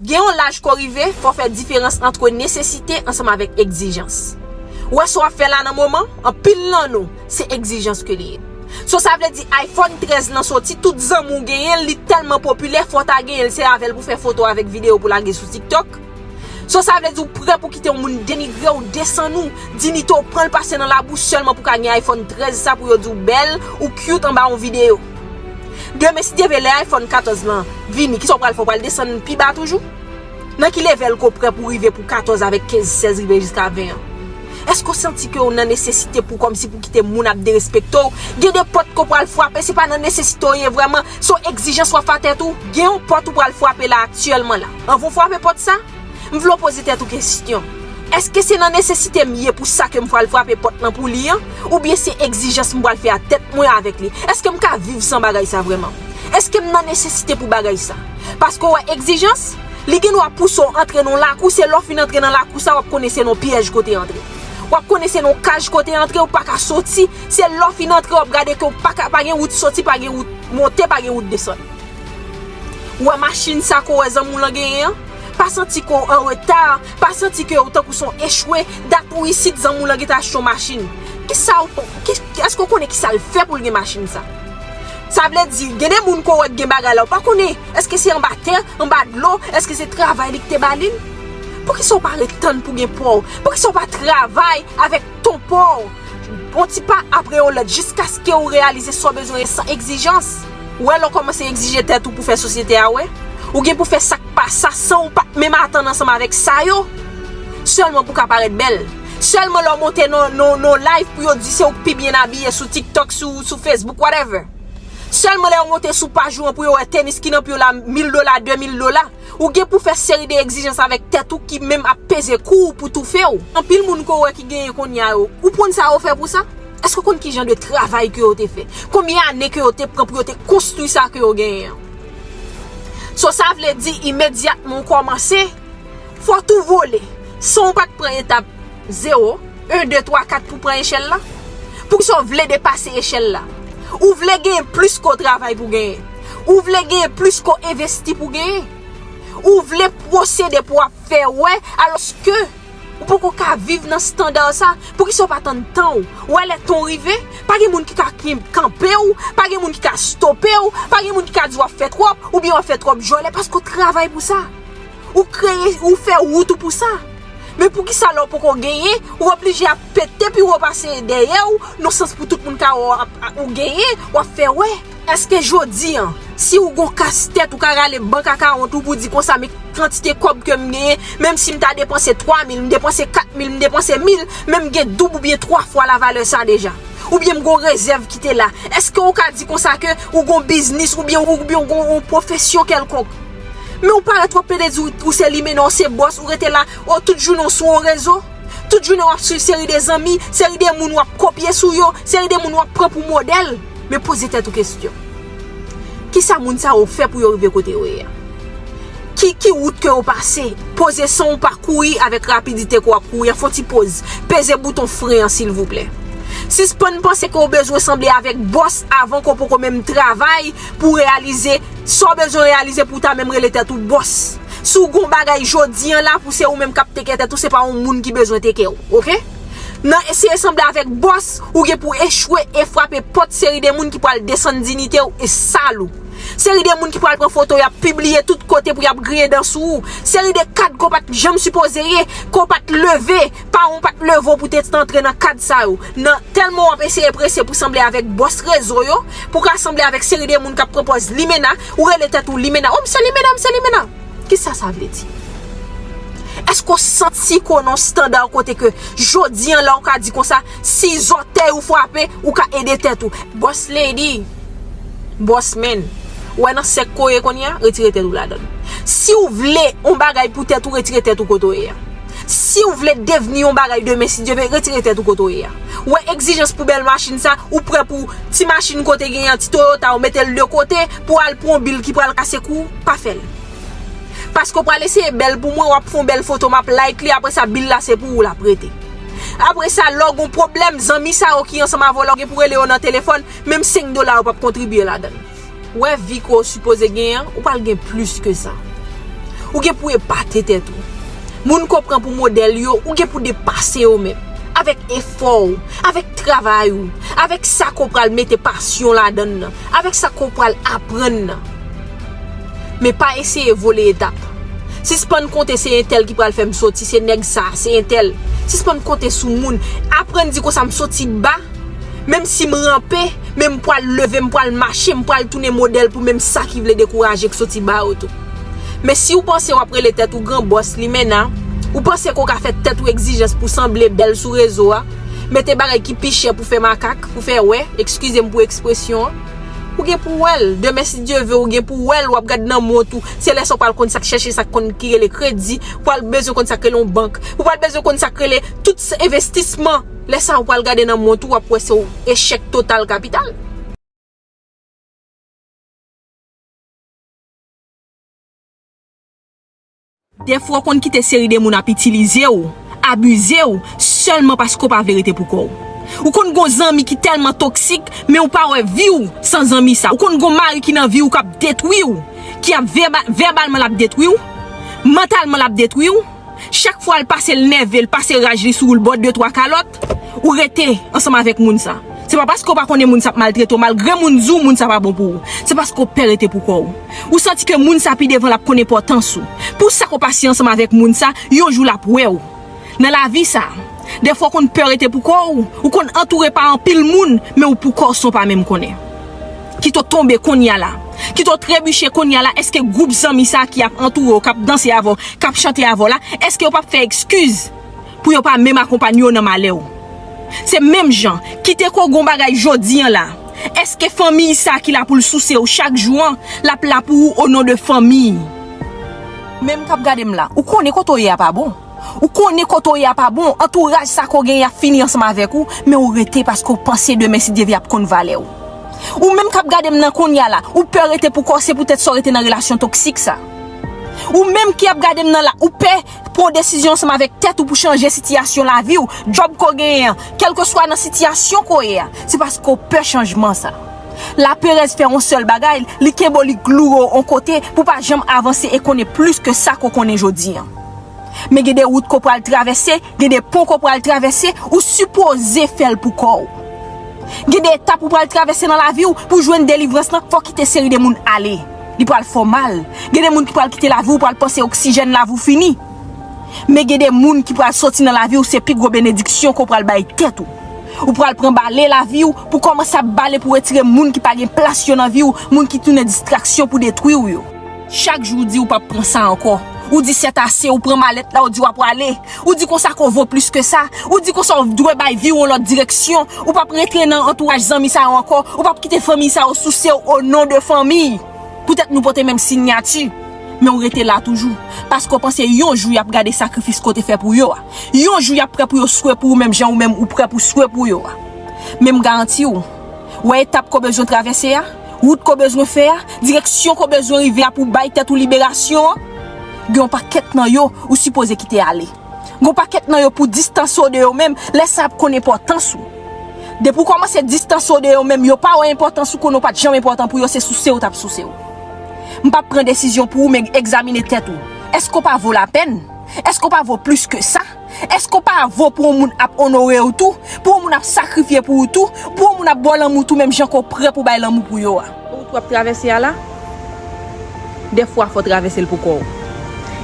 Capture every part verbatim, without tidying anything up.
Gen yon laj ke w rive, fò w fè diferans ant nesesite ansanm avèk egzijans. Ou wè sa w ap fè la nan moman, anpil nan nou, se egzijans ke li ye. So sa vle di iPhone trèz lan soti, tout zanmi w genyen l, li tèlman popilè, fò w ta genyen l, se avè l pou fè foto avèk videyo pou lage sou TikTok. So sa vle di w prè pou kite yon moun denigre w, desann ou, dinyite w, pran l pase nan labou sèlman pou ka gen iPhone trèz sa pou yo di w bèl, ou cute anba yon videyo. Demen si Dye vle lè iPhone katòz lan vini, kisa w pral fè, w pral desann pi ba toujou? Nan ki level ke w prè pou rive pou katòz avèk kenz, sèz rive jiska ven an? Èske w santi ke w nan nesesite pou kòmsi pou kite moun ap derespekte w? Gen de pòt ke w pral frape, se pa nan nesesite w ye vrèman, se yon egzijans w ap fè a tèt ou. Gen yon pòt ou pral frape la aktyèlman la. Anvan w frape pòt sa, m vle w poze tèt ou kesyon. Èske se nan nesesite m ye pou sa ke m pral frape pòt lan pou li an? Oubyen se egzijans m pral fè a tèt mwen avèk li? Èske m ka viv san bagay sa vrèman? Èske m nan nesesite pou bagay sa? Paske w wè egzijans, li gen dwa pouse w antre nan lakou, se lè w fin antre nan lakou sa, w ap konnen se nan pyèj kote antre. W ap konnen se nan kaj kote antre, ou pa ka soti, se lè w fin antre, w ap gade ke w pa ka, pa gen wout soti, pa gen wout monte, pa gen wout desann. Ou wè machin sa ke w wè zanmi w lan genyen an? Pa santi ke w an reta, pa santi ke w tankou se yon echwe, dat ou isit, zanmi w lan gentan achte yon machin. Kisa w, ki, èske w konnen kisa l fè pou l gen machin sa? Sa vle di, gen de moun ke w wè k gen bagay la, ou pa konnen, èske se anba tè, anba dlo, èske se travay li ki te ba li l? Poukisa w pa ret tann pou gen pa w? Poukisa w pa travay avèk ton pa w? Yon ti pa apre yon lòt, jiskaske w reyalize sa w bezwen san egzijans. Ou wè lè w kòmanse egzije tèt ou pou fè sosyete a wè, ou gen pou fè sa k pa sa san w pa t menm atann ansanm avèk sa yo. Sèlman pou w ka parèt bèl. Sèlman lè w monte nan, nan, nan live pou yo di se ou k pi byen abiye sou TikTok, sou, sou Facebook, whatever. Sèlman lè yo monte sou paj ou an pou yo wè tenis ki nan pye w la, mil dola, de mil dola. Ou gen pou fè seri de egzijans avèk tèt ou ki menm ap peze kou w pou toufe w. Anpil moun ke w wè ki genyen kounye a yo, ou konn sa yo fè pou sa? Èske w konn ki jan de travay ke yo te fè? Konbyen ane ke yo te pran pou yo te konstwi sa ke yo genyen an? So sa vle di imedyatman w kòmanse, fò w tou vole. San w pa t pran etap zewo, en, de, twa, kat pou pran echèl la? Poukisa w vle depase echèl la? Ou vle genyen plis ke w travay pou genyen. Ou vle genyen plis ke w envesti pou genyen. Ou vle pwosede pou w ap fè wè, alòske ou poko ka viv nan estanda sa. Poukisa w pa tann tan w? Ou wè lè tan w rive, pa gen moun ki ka ki-, kanpe w, pa gen moun ki ka stope w, pa gen moun ki ka di w ap fè twòp, oubyen w ap fè twòp jòlè, paske w travay pou sa. Ou kreye, ou fè wout ou pou sa. Men poukisa lè w poko genyen, ou oblije ap pete pi wo pase dèyè w, nan sans pou tout moun ka wè w ap, ap, ou genyen, w ap fè wè? Èske jodi an, si w gon kas tèt, ou ka rale bank akawont ou pou di konsa, men kantite kòb ke m genyen, menm si m ta depanse twa mil, m depanse kat mil, m depanse mil, men m gen doub oubyen twa fwa lavalè sa deja? Oubyen m gon rezèv ki te la? Èske w ka di konsa ke ou gon biznis oubyen, oubyen w gon yon pwofesyon kèlkonk? Men ou parèt w ap pede di w, ou se limena, ou se bòs, ou rete la, o, tout jounen w sou yon rezo. Tout jounen w ap swiv seri de zanmi, seri de moun w ap kopye sou yo, seri de moun w ap pran pou modèl. Men poze tèt ou kesyon. Kisa moun sa yo fè pou yo rive kote yo ye a? Ki, ki wout ke yo pase? Poze san w pa kouri avèk rapidite ke w ap kouri an, fè yon ti poz. Peze bouton fren an, silvouplè. Sispann panse ke w bezwen sanble avèk bòs avan ke w poko menm travay pou w reyalize sa w bezwen reyalize pou w ta menm rele tèt ou bòs. Si w gon bagay jodi an la pou se ou menm k ap teke tèt ou, se pa yon moun ki bezwen teke w, oke? Nan eseye sanble avèk bòs, ou gen pou echwe e frape pòt seri de moun ki pral desann diyite w e sal ou. Seri de moun ki pral pran foto, y ap pibliye tout kote pou y ap griyen dan sou ou. Seri de kad ke w pa t janm sipoze ye, ke w pa t leve, paran w pa t leve w pou te antre nan kad sa yo. Nan tèlman w ap eseye prese pou sanble avèk bòs rezo yo, pou w ka sanble avèk seri de moun k ap pran pòz limena, ou rele tèt ou limena. O, m se limena, m se limena. Kisa sa vle di? Èske w santi ke w nan yon estanda kote ke jodi an la w ka di konsa, si zòtèy ou frape, ou ka ede tèt ou? Boss lady, boss man, ou wè nan sèk ke w ye kounye a, retire tèt ou ladan l. Si w vle yon bagay pou tèt ou, retire tèt ou kote w ye a. Si w vle devni yon bagay demen, si Dye vle, retire tèt ou kote w ye a. Ou wè egzijans pou bèl machin sa, ou prè pou ti machin ke w te genyen an, ti Toyota, ou mete l de kote pou al pran yon bil ki pral kase kou w, pa fè l. Paske w pral eseye bèl pou mwen, w ap fè yon bèl foto, m ap like li, apre sa, bil la se pou ou l ap rete. Apre sa, lè w gon pwoblèm, zanmi sa yo ki ansanm avè w la, w gen pou rele yo nan telefòn, menm senk dola yo p ap kontribye ladan l. Ou wè vi ke w sipoze genyen an, ou pral gen plis ke sa. Ou gen pou epate tèt ou. Moun ke w pran pou modèl yo, ou gen pou depase yo menm. Avèk efò w, avèk travay ou, avèk sa ke w pral mete pasyon ladan l nan, avèk sa ke w pral aprann nan. Men pa eseye vole etap. Sispann konte se entèl ki pral fè m soti, se nèg sa, se entèl. Sispann konte sou moun. Aprann di konsa m soti ba, menm si m ranpe, men m pral leve, m pral mache, m pral tounen modèl pou menm sa ki vle dekouraje k soti ba yo tou. Men si w panse w ap rele tèt ou gran bòs, limena, ou panse ke w ka fè tèt ou egzijans pou sanble bèl sou rezo a, mete bagay ki pi chè pou fè makak, pou fè wè, ekskize m pou ekspresyon an, ou gen pou wè l. Demen, si Dye ve, ou gen pou wè l, w ap gad nan mont ou. Se lè sa w pral konn sa k chèche, sa k konn ki rele kredi, w pral bezwen konn sa k rele yon bank, ou pral bezwen konn sa k rele tout s-, envestisman. Lè sa a, w pral gade nan mont ou, w ap wè se yon echèk total kapital. Dèfwa w konn kite seri de moun ap itilize w, abize w, sèlman paske w pa vle rete pou kò w. Ou konn gon zanmi ki tèlman toksik, men ou pa wè vi w san zanmi sa. Ou konn gon mari ki nan vi w k ap detwi w, ki ap vèba-, vèbalman l ap detwi w, mantalman l ap detwi w. Chak fwa l pase l nève, l pase raj li sou ou, l ba w de twa kalòt, ou rete ansanm avèk moun sa. Se pa paske w pa konnen moun sa ap maltrete w, malgre moun di w moun sa pa bon pou ou. Se paske w pè rete pou kò w. Ou santi ke moun sa pi devan l ap konn enpòtans ou. Pou sa ke w pase ansanm avèk moun sa, yon jou l ap wè w. Nan lavi sa, dèfwa w konn pè rete pou kò w, ou konn antoure pa anpil moun, men ou pou kò w san w pa menm konnen. Kit w tonbe kounye a la. Kit w trebiche kounye a la, èske gwoup zanmi sa ki ap antoure w, k ap danse avè w, k ap chante avè w la, èske yo p ap fè ekskiz pou yo pa menm akonpanye w nan malè w? Se menm jan, kite ke w gon bagay jodi an la. Èske fanmi sa ki la pou l souse w chak jou an, l ap la pou ou o non de fanmi? Menm k ap gade m la, ou konnen kote w ye a pa bon. Ou konnen kote w ye a pa bon, antouraj sa ke w genyen ap fini ansanm avèk ou, men ou rete paske w panse demen si Dye vle y ap konn valè w. Ou menm k ap gade m nan kounye a la, ou pè rete pou kò w, se poutèt sa w rete nan relasyon toksik sa. Ou menm ki ap gade m nan la, ou pè pran desizyon ansanm avèk tèt ou pou chanje sitiyasyon lavi w, djòb ke w genyen an, kèlkeswa nan sitiyasyon ke w ye a, se paske w pè chanjman sa. Laperèz fè yon sèl bagay, li kenbe w, li gloure w yon kote pou w pa janm avanse e konnen plis ke sa ke w konnen jodi an. Men gen de wout ke w pral travèse, gen de pon ke w pral travèse, ou sipoze fè l pou kò w. Gen de etap ou pral travèse nan lavi w, pou w jwenn delivrans lan, fò w kite seri de moun ale. Li pral fè w mal. Gen de moun ki pral kite lavi w, ou pral panse oksijèn lavi w fini. Men gen de moun ki pral soti nan lavi w, se pi gwo benediksyon ke w pral bay tèt ou. Ou pral pran bale lavi w, pou kòmanse ap bale pou retire moun ki pa gen plas yo nan vi w, moun ki tounen distraksyon pou detwi w yo. Chak jou w di ou p ap pran sa ankò. Ou di sètase, ou pran malèt la, ou di w ap prale. Ou di konsa ke w vo plis ke sa. Ou di konsa w dwe bay vi w yon lòt direksyon. Ou p ap rete nan antouraj zanmi sa yo ankò. Ou p ap kite fanmi sa yo souse w o non de fanmi. Poutèt nou pote menm siyati. Men w rete la toujou. Paske w panse yon jou y ap gade sakrifis ke w te fè pou yo a. Yon jou y ap prè pou yo swe pou ou menm jan ou menm ou prè pou swe pou yo a. Men m garanti w, wè etap ke w bezwen travèse a, wout ke w bezwen fè a, direksyon ke w bezwen rive a pou w bay tèt ou liberasyon an, gen yon pakèt nan yo ou sipoze kite ale. Gen yon pakèt nan yo pou w distanse w de yo menm, lè sa ap konn enpòtans ou. Depi w kòmanse distanse w de yo menm, yo pa wè enpòtans ou, konnen w pa t janm enpòtan pou yo, se souse yo t ap souse w. M p ap pran desizyon pou ou, men egzamine tèt ou. Èske w pa vo lapèn? Èske w pa vo plis ke sa? Èske w pa vo pou yon moun ap onore w tou? Pou yon moun ap sakrifye pou ou tou? Pou yon moun ap ba w lanmou tou, menm jan ke w prè pou w bay lanmou pou yo a? Wout w ap travèse a la, dèfwa fò w travèse l pou kò w.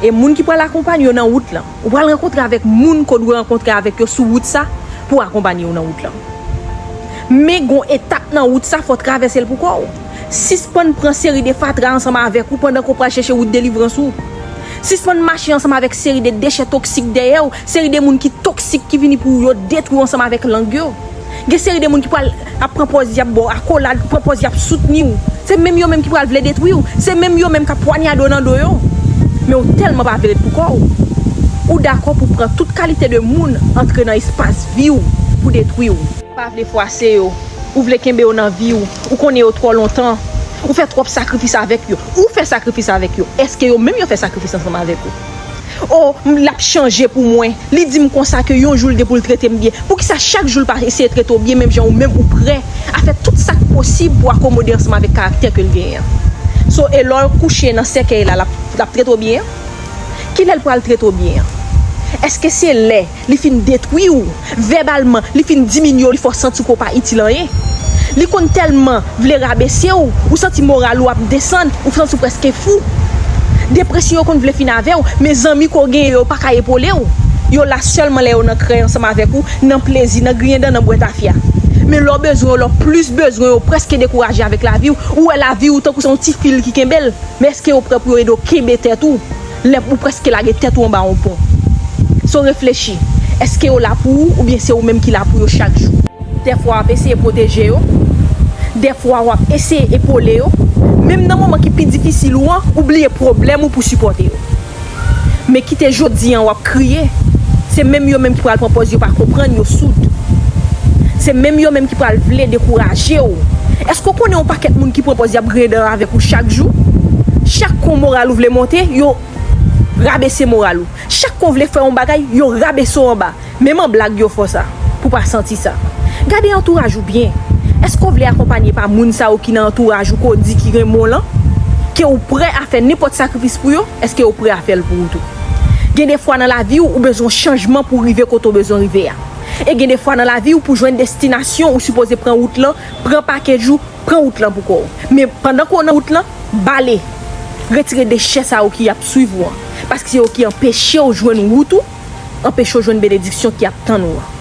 E moun ki pral akonpanye w nan wout lan, ou pral rankontre avèk moun ke w dwe rankontre avèk yo sou wout sa pou akonpanye w nan wout lan. Men gon etap nan wout sa, fò w travèse l pou kò w. Sispann pran seri de fatra ansanm avèk ou pandan ke w pral chèche wout delivrans ou. Sispann mache ansanm avèk seri de dechè toksik dèyè w, seri de moun ki toksik ki vini pou yo detwi w ansanm avèk lang yo. Gen seri de moun ki pral ap pran pòz y ap ba w akolad, pran pòz y ap soutni w. Se menm yo menm ki pral vle detwi w. Se menm yo menm k ap pwanyade w nan do yo. Men w tèlman pa vle ret pou kò w. Ou dakò pou pran tout kalite de moun antre nan espas vi w pou detwi w. Ou pa vle fwase yo. Ou vle kenbe yo nan vi w. Ou konnen yo twò lontan. Ou fè twòp sakrifis avèk yo. Ou fè sakrifis avèk yo. Èske yo menm yo fè sakrifis ansanm avèk ou? O, m, l ap chanje pou mwen. Li di m konsa ke yon jou l gen pou l trete m byen. Poukisa chak jou l pa eseye trete w byen, menm jan ou menm ou prè a fè tout sa k posib pou akomode ansanm avèk karaktè ke l genyen an? So, e lè w kouche nan sèkèy la, l ap, l ap trete w byen? Lè l pral trete w byen an? Èske se lè li fin detwi w vèbalman, li fin diminye w, li fè w santi w ke w pa itil anyen? Li konn tèlman vle rabese w, ou santi moral ou ap desann, ou santi w prèske fou. Depresyon yo konn vle fin avè w, men zanmi ke w genyen yo pa ka epole w. Yo la sèlman lè yo nan krèy ansanm avèk ou, nan plezi, nan griyen dan, nan bwè tafya. Men lè w bezwen yo, lè w plis bezwen yo, ou prèske dekouraje avèk lavi w, ou wè lavi w tankou se yon ti fil ki kenbe l. Men èske yo prè pou yo ede w kenbe tèt ou lè ou prèske lage tèt ou anba yon pon? So reflechi, èske yo la pou ou oubyen se ou menm ki la pou yo chak jou? Dèfwa w ap eseye pwoteje yo, dèfwa w ap eseye epole yo, menm nan moman ki pi difisil ou an, ou bliye pwoblèm ou pou sipòte yo. Men kite jodi an w ap kriye, se menm yo menm ki pral pran pòz yo pa konprann, yo soud. Se menm yo menm ki pral vle dekouraje w. Èske w konnen yon pakèt moun ki pran pòz y ap griyen dan avèk ou chak jou? Chak kou moral ou vle monte, yo rabese moral ou. Chak kou w vle fè yon bagay, yo rabese w anba. Menm an blag yo fè w sa, pou w pa santi sa. Gade antouraj ou byen. Èske w vle akonpanye pa moun sa yo ki nan antouraj ou ke w di ki renmen w lan? Ke w prè a fè nenpòt sakrifis pou yo? Èske w prè a fè l pou ou tou? Gen de fwa nan lavi w, ou bezwen yon chanjman pou w rive kote w bezwen rive a. E gen de fwa nan lavi w, pou jwenn destinasyon, ou sipoze pran wout lan, pran pakej ou, pran wout lan pou kò w. Men pandan ke w nan wout lan, bale, retire dechè sa yo ki ap swiv ou an. Paske se yo ki anpeche w jwenn wout ou, anpeche w jwenn benediksyon ki ap tann ou an.